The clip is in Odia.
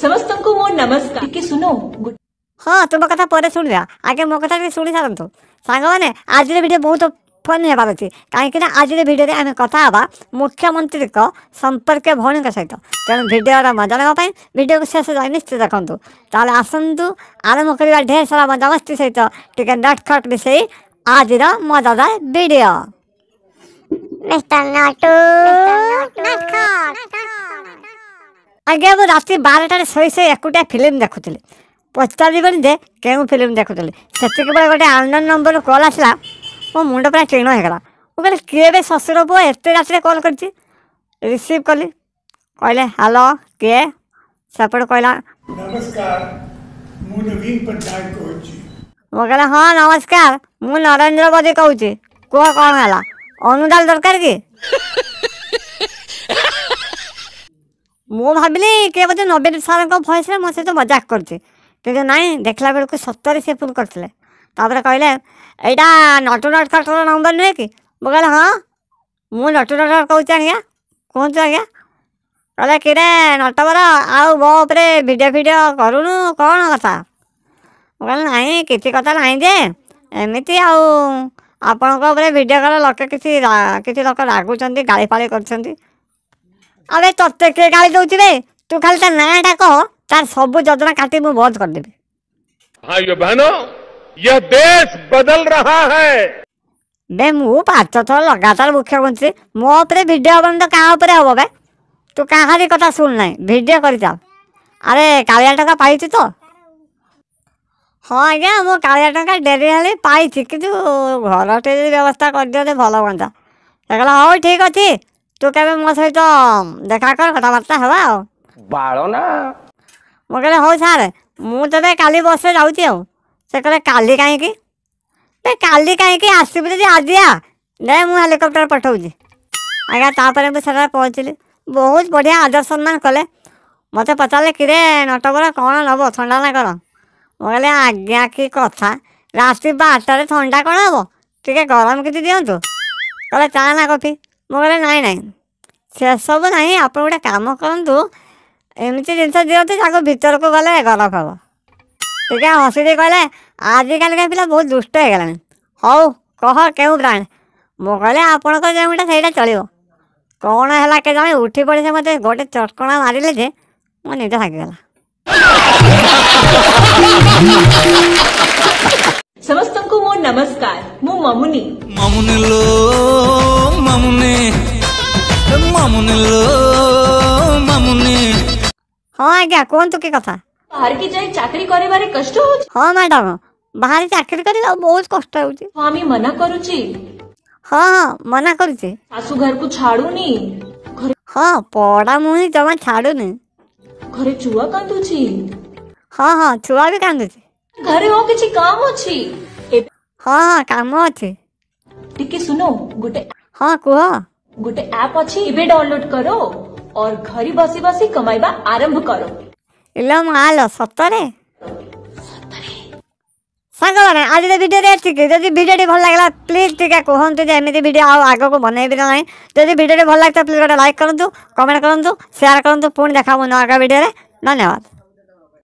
ସମସ୍ତଙ୍କୁ ମୋ ନମସ୍କାର। ଟିକେ ଶୁଣ। ହଁ, ତୁମ କଥା ପରେ ଶୁଣିବା, ଆଗେ ମୋ କଥା ଟିକେ ଶୁଣି ସାରନ୍ତୁ। ସାଙ୍ଗମାନେ, ଆଜିର ଭିଡ଼ିଓ ବହୁତ ଫନି ହେବାର ଅଛି, କାହିଁକିନା ଆଜିର ଭିଡ଼ିଓରେ ଆମେ କଥା ହେବା ମୁଖ୍ୟମନ୍ତ୍ରୀଙ୍କ ସମ୍ପର୍କୀୟ ଭଉଣୀଙ୍କ ସହିତ। ତେଣୁ ଭିଡ଼ିଓର ମଜା ନେବା ପାଇଁ ଭିଡ଼ିଓକୁ ଶେଷ ଯାଏ ନିଶ୍ଚିତ ଦେଖନ୍ତୁ। ତାହେଲେ ଆସନ୍ତୁ ଆରମ୍ଭ କରିବା ଢେର ସାରା ମଜାମସ୍ତି ସହିତ ଟିକେ ନଟଖଟ ମିଶେଇ ଆଜିର ମଜାଦାର ଭିଡ଼ିଓ। ମିଷ୍ଟର ନଟୁ। ଆଜ୍ଞା, ମୁଁ ରାତି 12ଟାରେ ଶୋଇ ଶୋଇ ଏକୁଟିଆ ଫିଲ୍ମ ଦେଖୁଥିଲି। ପଚାରିବେନି ଯେ କେଉଁ ଫିଲ୍ମ ଦେଖୁଥିଲି। ସେତିକି ବେଳେ ଗୋଟେ ଅନନୋନ୍ ନମ୍ବରରୁ କଲ୍ ଆସିଲା। ମୋ ମୁଣ୍ଡ ପୁରା ଟିଣ ହେଇଗଲା। ମୁଁ କହିଲି, କିଏ ଏବେ ଶ୍ୱଶୁର ପୁଅ ଏତେ ରାତିରେ କଲ୍ କରିଛି? ରିସିଭ୍ କଲି। କହିଲେ, ହ୍ୟାଲୋ, କିଏ? ସେପଟୁ କହିଲା, ନମସ୍କାର, ମୁଁ ନବୀନ ପଟ୍ଟନାୟକ କହୁଛି। ମୁଁ କହିଲି, ହଁ ନମସ୍କାର, ମୁଁ ନରେନ୍ଦ୍ର ମୋଦି କହୁଛି, କୁହ କ'ଣ ହେଲା? ଅନୁଦାନ ଦରକାର କି? ମୁଁ ଭାବିଲି କିଏ ବୋଧେ ନବୀନ ସାର୍ଙ୍କ ଭଏସ୍ରେ ମୋ ସହିତ ମଜାକ କରୁଛି, କିନ୍ତୁ ନାଇଁ, ଦେଖିଲା ବେଳକୁ ସତରେ ସେ ଫୋନ୍ କରିଥିଲେ। ତାପରେ କହିଲେ, ଏଇଟା ନଟୁ ନଟଖଟର ନମ୍ବର ନୁହେଁ କି? ମୁଁ କହିଲି, ହଁ, ମୁଁ ନଟୁ ନଟଖଟ କହୁଛି ଆଜ୍ଞା, କୁହନ୍ତୁ ଆଜ୍ଞା। କହିଲେ, କିରେ ନଟବର, ଆଉ ମୋ ଉପରେ ଭିଡ଼ିଓ ଫିଡ଼ିଓ କରୁନୁ, କ'ଣ କଥା? ମୁଁ କହିଲି, ନାଇଁ, କିଛି କଥା ନାହିଁ ଯେ, ଏମିତି ଆଉ ଆପଣଙ୍କ ଉପରେ ଭିଡ଼ିଓ କଲେ ଲୋକେ କିଛି କିଛି ଲୋକ ରାଗୁଛନ୍ତି, ଗାଳି ଫାଳି କରୁଛନ୍ତି। ଆବେ, ତତେ କିଏ ଗାଳି ଦେଉଛି ବେ? ତୁ ଖାଲି ତା ନାଁଟା କହ, ତାର ସବୁ ଯୋଜନା କାଟି ମୁଁ ବନ୍ଦ କରିଦେବି। भाइयों बहनों, यह देश बदल रहा है। ବେ, ମୁଁ 5 ଥର ଲଗାତାର ମୁଖ୍ୟମନ୍ତ୍ରୀ, ମୋ ଉପରେ ଭିଡ଼ିଓ ହେବନି ତ କାହା ଉପରେ ହେବ ବେ? ତୁ କାହାରି କଥା ଶୁଣ ନାହିଁ, ଭିଡ଼ିଓ କରିଚାଲ। ଆରେ, କାଳିଆ ଟଙ୍କା ପାଇଛୁ ତ? ହଁ ଆଜ୍ଞା, ମୁଁ କାଳିଆ ଟଙ୍କା ଡେରି ହେଲେ ପାଇଛି, କିନ୍ତୁ ଘରଟେ ଯଦି ବ୍ୟବସ୍ଥା କରିଦିଅନ୍ତେ ଭଲ ହୁଅନ୍ତା। ସେ କହିଲା, ହଉ ଠିକ୍ ଅଛି, ତୁ କେବେ ମୋ ସହିତ ଦେଖା କର, କଥାବାର୍ତ୍ତା ହେବା। ଆଉ ବାଳ ନା। ମୁଁ କହିଲି, ହଉ ସାର୍, ମୁଁ ତେବେ କାଲି ବସ୍ରେ ଯାଉଛି। ଆଉ ସେ କହିଲେ, କାଲି କାହିଁକି ବେ? କାଲି କାହିଁକି ଆସିବୁ? ଯଦି ଆଜି ଆ ନେ, ମୁଁ ହେଲିକପ୍ଟର ପଠାଉଛି। ଆଜ୍ଞା, ତାପରେ ମୁଁ ସେଠାରେ ପହଞ୍ଚିଲି। ବହୁତ ବଢ଼ିଆ ଆଦର ସମ୍ମାନ କଲେ। ମୋତେ ପଚାରିଲେ, କିରେ ନଟବର, କ'ଣ ନେବ, ଥଣ୍ଡା ନା କ'ଣ? ମୁଁ କହିଲି, ଆଜ୍ଞା, କି କଥା, ରାତି 12ଟାରେ ଥଣ୍ଡା କ'ଣ ହେବ, ଟିକେ ଗରମ କିଛି ଦିଅନ୍ତୁ। କହିଲେ, ଚା ନା କଫି? ମୁଁ କହିଲି, ନାଇଁ ନାଇଁ, ସେସବୁ ନାହିଁ, ଆପଣ ଗୋଟେ କାମ କରନ୍ତୁ, ଏମିତି ଜିନିଷ ଦିଅନ୍ତୁ ଯାହାକୁ ଭିତରକୁ ଗଲେ ଗରମ ହେବ। ଟିକେ ହସି ଦେଇ କହିଲେ, ଆଜିକାଲିକା ପିଲା ବହୁତ ଦୁଷ୍ଟ ହେଇଗଲାଣି, ହଉ କହ କେଉଁ ବ୍ରାଣ୍ଡ? ମୁଁ କହିଲି, ଆପଣଙ୍କ ଯେଉଁଟା ସେଇଟା ଚଳିବ। କ'ଣ ହେଲା କେଜାଣି, ଉଠି ପଡ଼ି ସେ ମୋତେ ଗୋଟେ ଚଟକଣା ମାରିଲେ ଯେ ମୋ ନିଦ ଭାଙ୍ଗିଗଲା। ସମସ୍ତଙ୍କୁ ମୋ ନମସ୍କାର, ମୁଁ ମମୁନି। ମାମୁନି ଲୋ ମାମୁନି, ମାମୁନି ଲୋ ମାମୁନି। ହଁ ଆଜ୍ଞା, କୁହନ୍ତୁ କି କଥା? ବାହାରିକି ଯାଇ ଚାକିରି କରିବାରେ କଷ୍ଟ ହଉଛି? ହଁ ମ୍ୟାଡ଼ାମ, ବାହାରେ ଚାକିରି କରିବା ବହୁତ କଷ୍ଟ ହେଉଛି। ସ୍ୱାମୀ ମନା କରୁଛି? ହଁ ହଁ, ମନା କରୁଛି। ଶାଶୁ ଘରକୁ ଛାଡୁନି? ଘରେ ହଁ, ପଡ଼ା ମୁହିଁ ଜମା ଛାଡୁନି। ଘରେ ଛୁଆ କାନ୍ଦୁଛି? ହଁ ହଁ, ଛୁଆ ବି କାନ୍ଦୁଛି। ଘରେ ଆଉ କିଛି କାମ ଅଛି? ଏବେ ହଁ ହଁ, କାମ ଅଛି। ଟିକେ ଶୁଣ, ଗୋଟେ ହଁ, କୁହ। ଗୋଟେ ଆପ୍ ଅଛି, ଏବେ ଡାଉନଲୋଡ କର और ଘରେ ବସି ବସି କମାଇବା ଆରମ୍ଭ କର। ଇଲୋ ମାଲୋ, ସତରେ? ସାଙ୍ଗମାନେ, ଆଜିର ଭିଡ଼ିଓରେ ଏତିକି। ଯଦି ଭିଡ଼ିଓଟି ଭଲ ଲାଗିଲା, ପ୍ଲିଜ୍ ଟିକେ କୁହନ୍ତୁ ଯେ ଏମିତି ଭିଡ଼ିଓ ଆଉ ଆଗକୁ ବନେଇବି ନା ନାହିଁ। ଯଦି ଭିଡ଼ିଓଟି ଭଲ ଲାଗିଥାଏ, ପ୍ଲିଜ୍ ଗୋଟେ ଲାଇକ୍ କରନ୍ତୁ, କମେଣ୍ଟ କରନ୍ତୁ, ସେୟାର କରନ୍ତୁ। ପୁଣି ଦେଖା ହେବ ନୂଆ ଭିଡ଼ିଓରେ। ଧନ୍ୟବାଦ।